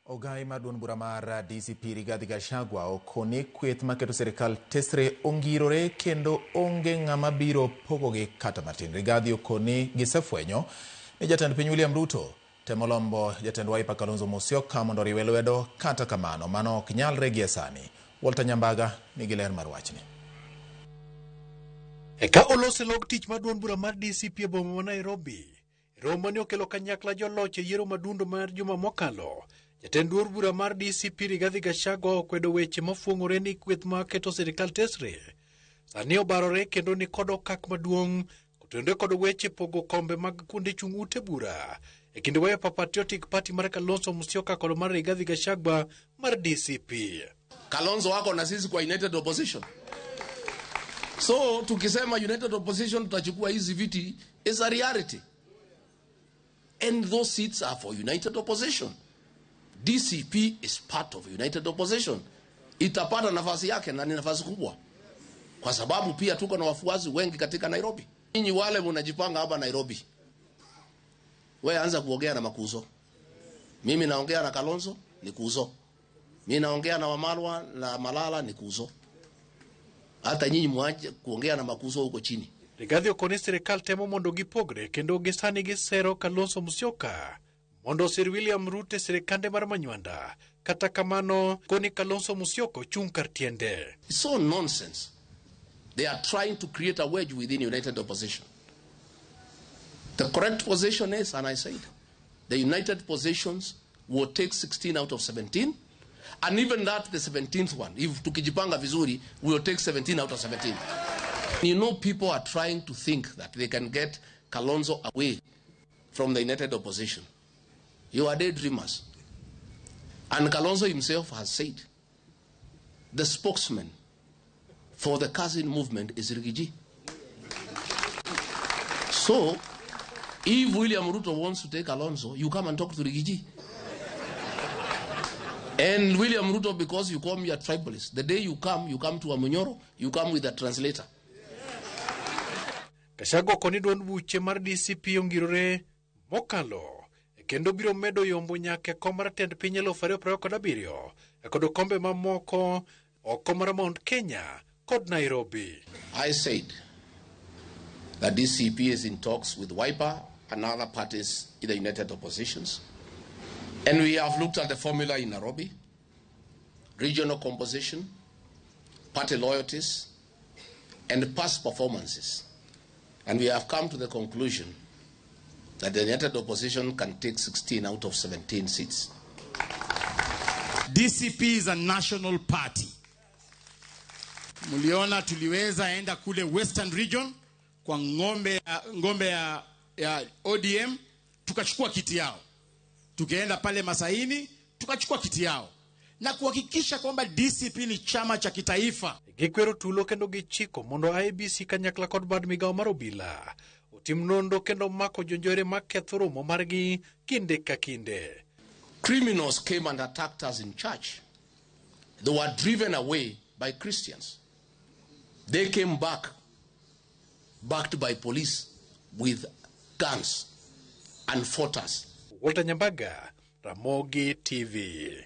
Ogai mar duond bura mar DCP Rigathi Gachagua okoni kweth maketo sirikal tesre ongirore kendo onge ng'ama biro pogogi kata matin. Rigathi okoni gisefwenyo ni jatend piny William Ruto temo lombo jatend Wiper Kalonzo Musyoka mondo oriwe lwedo, kata kamano mano ok nyalre gie sani. Walter Nyambaga nigi ler mar wachni. Eka olose log tich mar duond bura mar DCP e boma ma Nairobi. Romo mane okelo kanyakla joloch e yiero madundo mar juma mokalo. Jatend duond bura mar DCP Rigathi Gachagua okwedo weche mafuong'ore ni kweth ma keto sirikal tesre sani obarore kendo ni kod okak maduong' kotenore kod weche pogo kombe mag kuonde chung' ute bura e kind Wiper Patriotic Party mar Kalonzo Musyoka kod mar Rigathi Gachagua mar DCP. Kalonzo wako na sisi kwa United Opposition. So tukisema United Opposition tutachukua hizi viti is a reality. And those seats are for United Opposition. DCP is part of United Opposition. Itapata nafasi yake na ni nafasi kubwa, kwa sababu pia tuko na wafuasi wengi katika Nairobi. Ninyi wale mnajipanga hapa Nairobi, we anza kuongea na makuzo. Mimi naongea na Kalonzo ni kuzo, mimi naongea na Wamalwa na Malala ni kuzo. Hata nyinyi mwache kuongea na makuzo huko chini. Rigathi okoni sirikal temo mondo gipogre kendo gisani gisero Kalonzo Musyoka mondo osir William Ruto e sirikande mar Manywanda. Kata kamano, koni Kalonzo Musyoka ochung' kar tiende. It's so nonsense. They are trying to create a wedge within united opposition. The correct position is, and I said, the united positions will take 16 out of 17, and even that, the 17th one, if tukijipanga vizuri, we will take 17 out of 17. You know, people are trying to think that they can get Kalonzo away from the united opposition. You are daydreamers. And Kalonzo himself has said, the spokesman for the cousin movement is Riggy G. So, if William Ruto wants to take Kalonzo, you come and talk to Riggy G. And William Ruto, because you call me a tribalist, the day you come to Amunyoro, you come with a translator. Gachagua okoni duond buche mar DCP ongirore mokalo kendo biro medo yombo nyaka e kom mar tend piny 2027 kod kombe mamoko oko mar Mount Kenya kod Nairobi. I said that DCP is in talks with Wiper and other parties in the united oppositions. And we have looked at the formula in Nairobi, regional composition, party loyalties, and past performances. And we have come to the conclusion that the united opposition can take 16 out of 17 seats. DCP is a national party. Muliona tuliweza enda kule Western Region kwa ngombe ya ODM, tukachukua kiti yao. Tukaenda pale Masaini, tukachukua kiti yao. Na kuhakikisha kwamba DCP ni chama cha kitaifa. Gikwero tulo kendo gichiko mondo IEBC kanyakla kod bad migao mar obila otim nonro kendo mako jonjore maketho romo margi kinde ka kinde. Criminals came and attacked us in church. They were driven away by Christians. They came back, backed by police with guns and fought us. Walter Nyambaga, Ramogi TV.